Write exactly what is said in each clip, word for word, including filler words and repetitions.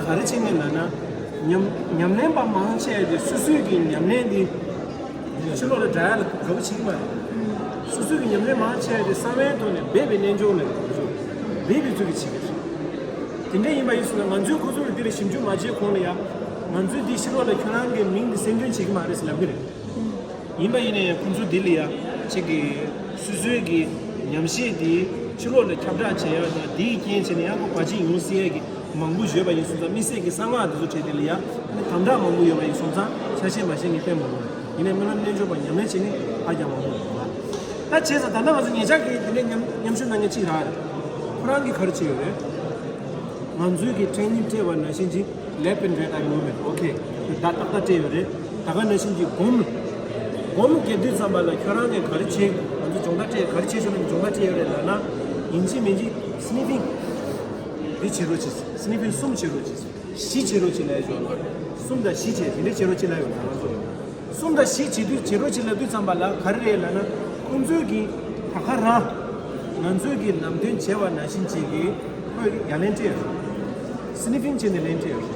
ག་རེ་བྱེད་ངེས་ལབ་ན། ཉམས་ཉམས་ལེན་པ་མང་ཆེ་བ་དེ་སོ་སོའི་གི་ཉམས་ལེན་དེ་ཕྱི་ལོགས་ལ་བསྒྲགས་ཡ་ལ་དགའ་པོ་བྱེད་ཀྱི་མ་རེད། སོ་སོའི་གི་ཉམས་ལེན་མང་ཆེ་བ་དེ་གསང་བའི་ཐོག་ནས་སྦས་པའི་རྣལ་འབྱོར་ལ་འབད་པའི་ཚུལ་གྱིས་བྱེད་ཀྱི་རེད། དེ་འདྲ་ཡིན་པ་ཡིན་སོང་ན་ང་ཚོས་ཁོ་ཚོ་ལ་འདི་ལ་ཞིབ་འཇུག་མ་བྱས་གོང་ལ་ཡ། ང་ཚོས་འདི་ཕྱི་ལོགས་ལ་ཁྱོད་རང་གི་མིང་འདི་གསལ་སྟོན་བྱེད་ཀྱི་མ་རེད་ཟེར་ལབ་ཀྱི་རེད། ཡིན་པ་ཡིན་ན་ཡང་ཁོང་ཚོ་འདི་ལ་ཡ་ཅིག་གི་སོ་སོའི་གི་ཉམས་བཞེས་འདི་ཕྱི་ལོགས་ལ་ཁྱབ་བསྒྲགས་བྱེད་ཡ་དང་འདིའི་རྐྱེན་བྱས་ནས་ཡང་ཁོ་བར་ཆད་ཡོང་སྲིད་ཡ་གི་མང་པོ་ཡོད་པ་ཡིན་སོང་ཙང་དམིགས་བསལ་གི་གསང་སྔགས་འདི་ཚོ་བྲིས་དེ་ལ་ཡ་ཨ་ནི་དམ་དྲག་མང་པོ་ཡོད་པ་ཡིན་སོང་ཙང་ཆ་ཤས་མ་ཤེས་ངེས་དཔེ་མང་པོ་ཡོད། ཡིན་ནའི་སྨོན་ལམ་རྣལ་འབྱོར་པ་ཉམས་ལེན་བྱེད་ནི་ཧ་ཅང་མང་པོ་ཡོད་པ། ད་བྱས་ཙང་ད་ལྟ་ང་ཚོ་ཉེ་ཆར་གི་དེ་འདྲའི་མཉམ་མཉམ་ཞུགས་གནང་མཁན་གཅིག་རག་རེད། ཁོ་རང་གིས་ག་རེ་བྱས་ཡོད་རེད། ང་ཚོའི་གི་ཊེ་རེ་ནིང་སྤྲད་པ་ནང་བཞིན་གྱི་left and right eye movement okay ད་ཏག་ཏག་སྤྲད་ཡོད་རེད། ད་ག་ནང་བཞིན་གྱི་སྒོམ། སྒོམ་རྒྱབ་དུས་ཙམ་པ་ལ་ཁྱོད་རང་གིས་ག་རེ་བྱེད། ང་ཚོ་སྦྱོང་བརྡར་སྤྲད་ག་རེ་བྱེད་ཆོག་ན་སྦྱོང་བརྡར་སྤྲད་ཡོད་རེད་ལབ་ན། ཡིན་གཅིག་མིན་གཅིག་སི་ནི་ཕིང་འདི་བྱེད་རོགས་བྱེད། སི་ནི་ཕིང་གསུམ་བྱེད་རོགས་བྱེད། བཞི་བྱེད་རོགས་བྱེད་ལབ་ཡོད། གསུམ་དང་བཞི་བྱེད་དེ་འདྲ་བྱེད་རོགས་བྱེད་ལབ་ཡོད་ང་ཚོ། གསུམ་དང་བཞི་བྱེད་དུས་བྱེད་རོགས་བྱེད་ལབ་དུས་ཙམ་པ་ལ་ག་རེ་རེད་ལབ་ན། ཁོང་ཚོས་ཀྱིས་ད་ག་རང་ང་ཚོས་ཀྱིས་ལམ་སྟོན་བྱས་པ་ནང་བཞིན་བྱེད་ཀྱི་ཁོས་ཀྱིས་ཡ་ལན་སྤྲད་ཡོད། སི་ནི་ཕིང་བྱས་ནས་ལན་སྤྲད་ཡོད།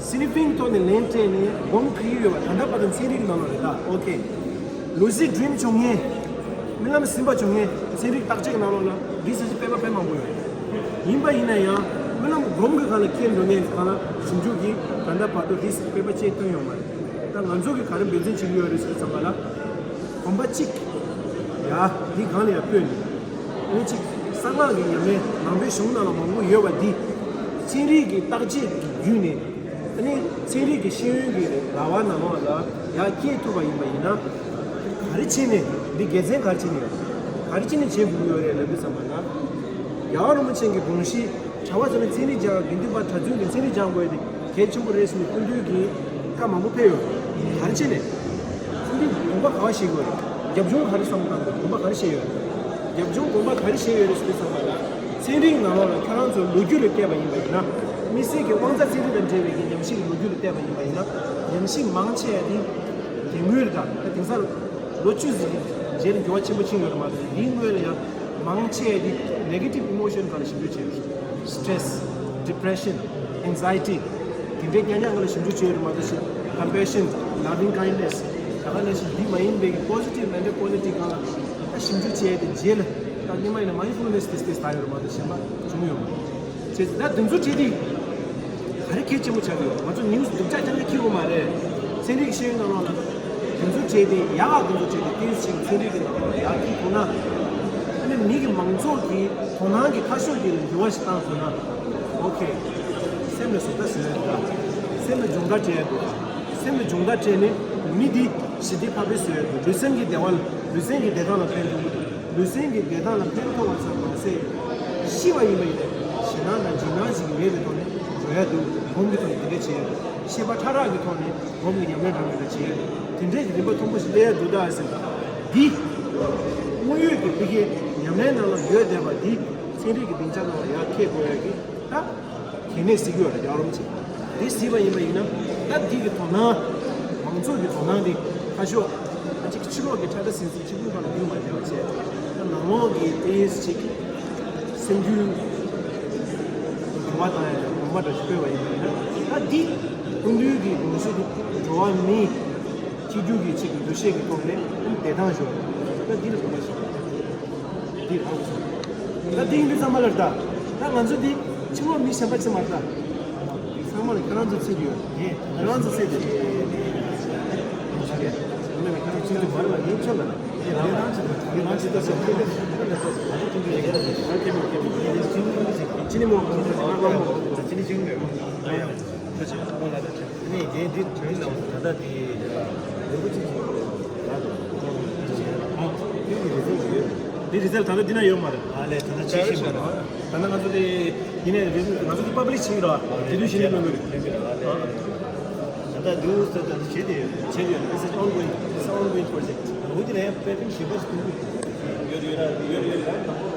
སི་ནི་ཕིང་ཐོག་ནས་ལན་སྤྲད་ནས་སྒོམ་ག་རེ་ཡོད་པ་ད་ལྟ་བར་དུ་ཚན་རིག་གི་ནང་ལོགས་རེད་ད། ཨོ་ཁེ། ལུ་སི་ཌི་རིམ་བྱུང་མཁན། རྨི་ལམ་ཟིན་པ་བྱུང་མཁན་ཚན་རིག་བརྟག་དཔྱད་ཀྱི་ནང་ལོགས་ལ་འདི་ཟེར་གྱི་དཔེ་མ་དཔེ་མང་པོ་ཡོད། ཡིན་པ་ཡིན་ན་ཡང་རྨི་ལམ་སྒོམ་གྱི་སྒང་ལ་སྐྱེལ་འགྲོ་མཁན་གྱི་སྒང་ལ་ཞིབ་འཇུག་གིས་ད་ལྟ་བར་དུ་འདི་ཟེར་གྱི་དཔེ་ཆ་བཏོན་ཡོད་མ་རེད། ད་ང་ཚོ་གིས་ག་རེ་འབད་བརྩོན་བྱེད་ཀྱི་ཡོད་རེད་ཟེར་བའི་ཙམ་པ་ལ། གོམ་པ་གཅིག་ཡ་འདི་སྒང་ལ་ཡ་སྤོས་ནས། ཨ་ནི་གཅིག་གསང་སྔགས་ཀྱི་ཉམས་ལེན་ནང་པའི་གཞུང་ནང་ལ་མང་པོ་ཡོད་པ་འདི། ཚན་རིག་གི་བརྟག་དཔྱད་ཀྱི་བརྒྱུད་ནས། ཨ་ནི་ཚན་རིག་གི་ཤེས་ཡོན་གྱི་ལག་པ་ནང་ལོགས་ལ་ཡར་སྐྱེལ་ཐུབ་པ་ཡིན་པ་ཡིན་ན། ག་རེ་བྱས་ནས་འདི་དགེ་མཚན་ག་རེ་བྱས་ནས་ཡོད། ག་རེ་བྱས་ནས་བྱེད་དགོས་ཀྱི་ཡོད་རེད་ལབ་དུས་ཙམ་པ་ན། རྒྱལ་བ་རིན་པོ་ཆེ་གི་དགོངས་གཞི་གྲྭ་པ་ཚོ་ནི་ཚན་རིག་སྦྱང་དགེ་འདུན་པ་གྲྭ་བཙུན་གྱི་ཚན་རིག་སྦྱང་དགོས་ཏེ་གལ་ཆེན་པོ་རེད་ཟེར་ནས་སྐུ་མདུན་གྱིས་བཀའ་མང་པོ་ཕེབས་ཡོད། ག་རེ་བྱས་ནས། ཚན་རིག་དགོངས་པ་ག་བ་བཞེས་དགོས་རེད། རྒྱབ་ལྗོངས་ག་རེ་བསམ་བློ་བཏང་དགོས་དགོངས་པ་ག་རེ་བཞེས་ཡོད། རྒྱབ་ལྗོངས་དགོངས་པ་ག་རེ་བཞེས་ཡོད་རེད་ཟེར་དུས་ཙམ་པ་ལ། ཚན་རིག་ནང་ལོགས་ལ་ཁྱོད་རང་ཚོ་ལོ་རྒྱུས་ལ་བལྟས་པ་ཡིན་པ་ཡིན་ན། དམིགས་བསལ་གྱི་དབང་རྩ་ཚན་རིག་དང་འབྲེལ་བའི་གི་ཉམས་ཞིབ་ཀྱི་ལོ་རྒྱུས་ལ་བལྟས་པ་ཡིན་པ་ཡིན་ན། ཉམས་ཞིབ་མང་ཆེ་བ་དེ་དེ་སྔོན་ལ་དང་ད་དེང་སང་ལོ་བཅུ་ཟིན་གྱི་རྗེས་ལ་འགྱུར་བ་ཆེན་པོ་ཕྱིན་ཡོད་རེད་མ་གཏོགས་དེའི་སྔོན་ལ་ཡང་མང་ཆེ་བ་དེ་negative emotion སྒང་ལ་ཞིབ་འཇུག་བྱས་ཡོད། Stress, depression, anxiety དེ་འདྲའི་རྐྱང་རྐྱང་སྒང་ལ་ཞིབ་འཇུག་བྱས་ཡོད་རེད་མ་གཏོགས་ཤིག་compassion, loving kindness ད་ག་ནང་བཞིན་འདི་མ་ཡིན་པའི་གི་positive mental quality སྒང་ལ་ད་ཞིབ་འཇུག་བྱས་ཏེ་རྗེས་ལ་ད་སྔོན་མ་ཡིན་ན་mindfulness དེ་དེ་ད་ཡོད་རེད་མ་གཏོགས་གཞན་པ་བྱུང་ཡོད་མ་རེད། བྱས་ཙང་ད་དེ་ཚོ་བྲིས་ཏེ་ག་རེ་གལ་ཆེན་པོ་ཆགས་ཀྱི་ཡོད། ང་ཚོ་news སྡུག་ཅག་རྐྱང་རྐྱང་འཁྱེར་དགོས་མ་རེད། ཚན་རིག་ཤེས་ཡོན་ནང་ལོགས་ལ་དེ་ཚོ་བྲིས་ཏེ་ཡག་ག་དེ་ཚོ་བྲིས་ཏེ་ཏོག་ཙམ་ཚན་རིག་གི་ནང་ལོགས་ལ་ཡར་འཁྱེར་ཐུབ་ན། ཨ་ནི་མི་གི་མང་ཚོགས་ཀྱི་དོ་སྣང་གི་ཁ་ཕྱོགས་དེ་ལ་འགྱུར་བ་ཞིག་བཏང་ཐུབ་ན། ཨོ་ཁེ། སེམས་ལ་བཟོ་ལྟ་བཟོ་ཡ་འདུག་ག་སེམས་ལ་སྦྱོང་བརྡར་སྤྲད་ཡ་འདུག་ག་སེམས་ལ་སྦྱོང་བརྡར་སྤྲད་ནས་མི་འདི་ཞི་བདེ་འཕགས་པའི་བཟོ་ཡ་འདུག་ལུས་སེམས་ཀྱི་བདེ་བ་ལ་ལུས་སེམས་ཀྱི་བདེ་ཐང་ལ་ཕན་ཐོགས་ཀྱི་འདུག་ལུས་སེམས་ཀྱི་བདེ་ཐང་ལ་ཕན་ཐོགས་པ་ཙམ་མ་ཟད། ཤི་བ་ཡིན་པ་ཡིན་ན་ཞེད་སྣང་དང་འཇིགས་སྣང་ཞིག་མེད་པའི་ཐོག་ནས་འགྲོ་ཡ་འདུག་སྒོམ་གྱི་ཐོག་ནས་དེ་འདྲ་བྱེད་ཡ་འདུག་ཤེས་པ་ཕྲ་རགས་ཀྱི་ཐོག་ནས་སྒོམ་གྱི་ཉམས་ལེན་རང་གིས་ད་བྱེད་ཡ་འདུག་དེ་འདྲའི་གི་རིམ་པ་མཐོན་པོ་ཞིག་སླེབས་ཡ་འདུག་ད་ཟེར་ད། འདི་དངོས་ཡོད་ཀྱི་ཕ་གིའི་ཉམས་ལེན་ནང་ལ་ཡོད་བསྡད་པ་འདི་ཚན་རིག་གི་སྡིངས་ཆ་ནང་ལ་ཡར་འཁྱེར་དགོས་ཡ་གི་ད། གལ་གནད་ཟེར་གྱི་ཡོད་རེད་རྒྱལ་བ་རིན་པོ་ཆེ། དེ་ཟེར་བ་ཡིན་པ་ཡིན་ན་ད་འདི་གི་དོ་སྣང་མང་ཚོགས་ཀྱི་དོ་སྣང་དེ་ཁ་ཕྱོགས་ཨ་ཅིག་ཕྱི་ལོགས་ཀྱི་ཁྲ་ཁྲ་ཟིང་ཟིང་གཅིག་པུའི་སྒང་ལ་བསྡུས་མ་བསྡད་པ་བྱས་ད་ནང་ལོགས་ཀྱི་དེ་ཅིག་སེམས་རྒྱུད་འགྱུར་བ་བཏང་ཡ་ལ་གོམ་པ་འདྲ་ཞིག་སྤོས་པ་ཡིན་པ་ཡིན་ན་ད་འདི་སྐུ་མདུན་གྱི་དགོངས་གཞི་དེ་འགྲོ་བ་མིའི་གཅིག་གྱུར་གྱི་ཅིག་གི་འདུ་ཤེས་ཀྱི་ཐོག་ནས་བདེ་ཐང་ཞོར་ད་འདི་ལ་གོམ་པ་ཞིག་འདི་ཧ་གོ་སོང་། ད་འདི་ཡིན་དུས་ཚང་མ་ལ་ད། ད་ང་ཚོ་འདི་ཕྱི་ལོགས་མི་གཞན་པ་ཅིག་མ་རེད་ད། ཚང་མ་ལ་ཁྱེད་རང་ཚོ་ཚིག་ཡོད། ཁྱེད་རང་ཚོ་ཚིག་ཡོད། ཁྱེད་རང་ཚོ་ཚིག་ཡོད། ཁྱེད་རང་ཚོ་ཚིག་ཡོད། ཁྱེད་རང་ཚོ་ཚིག་ཡོད། ཁྱེད་རང་ཚོ་ཚིག་ཡོད། ཅི་ནི་མོ་ཅི་ནི་མོ་ཅི་ནི་ཅི་ནི་ཅི་ནི་ཅི་ནི། ནས་དེ་འདི་དོན་ནང་ད་ལྟ་དེ་ལས་འགུལ་ཅིག་ལ་དོན་གྱི་རི་ཛལ་ཡོད། དེ་རི་ཛལ་ད་ལྟ་འདི་ན་ཡོད་མ་རེད། ཨ་ལས་ད་ལྟ་ཅི་ཤེས་མ་རེད། ད་ལྟ་ང་ཚོ་དེ་ཡིན་ནའི་རི་ཛལ་ང་ཚོ་དེ་པབ་ལིཤ་བྱེད་ཀྱི་རེད་བ། དེ་དུས་ཤེས་ནི་མི་དགོས་རེད། ད་ལྟ་འདུག་ཟེར་ད་ལྟ་བྱེད་དེ་ཡོད། བྱེད་དེ་ཡོད། This is ongoing. It's an ongoing project. འོ་དེ་ལ་ཡང་དཔེ་ཕན་ཞིབ་པ་ཞིག་གཏོང་གི་ཡོད། ཡོད་ཡོད་ར་ཡོད་ཡོད་ར།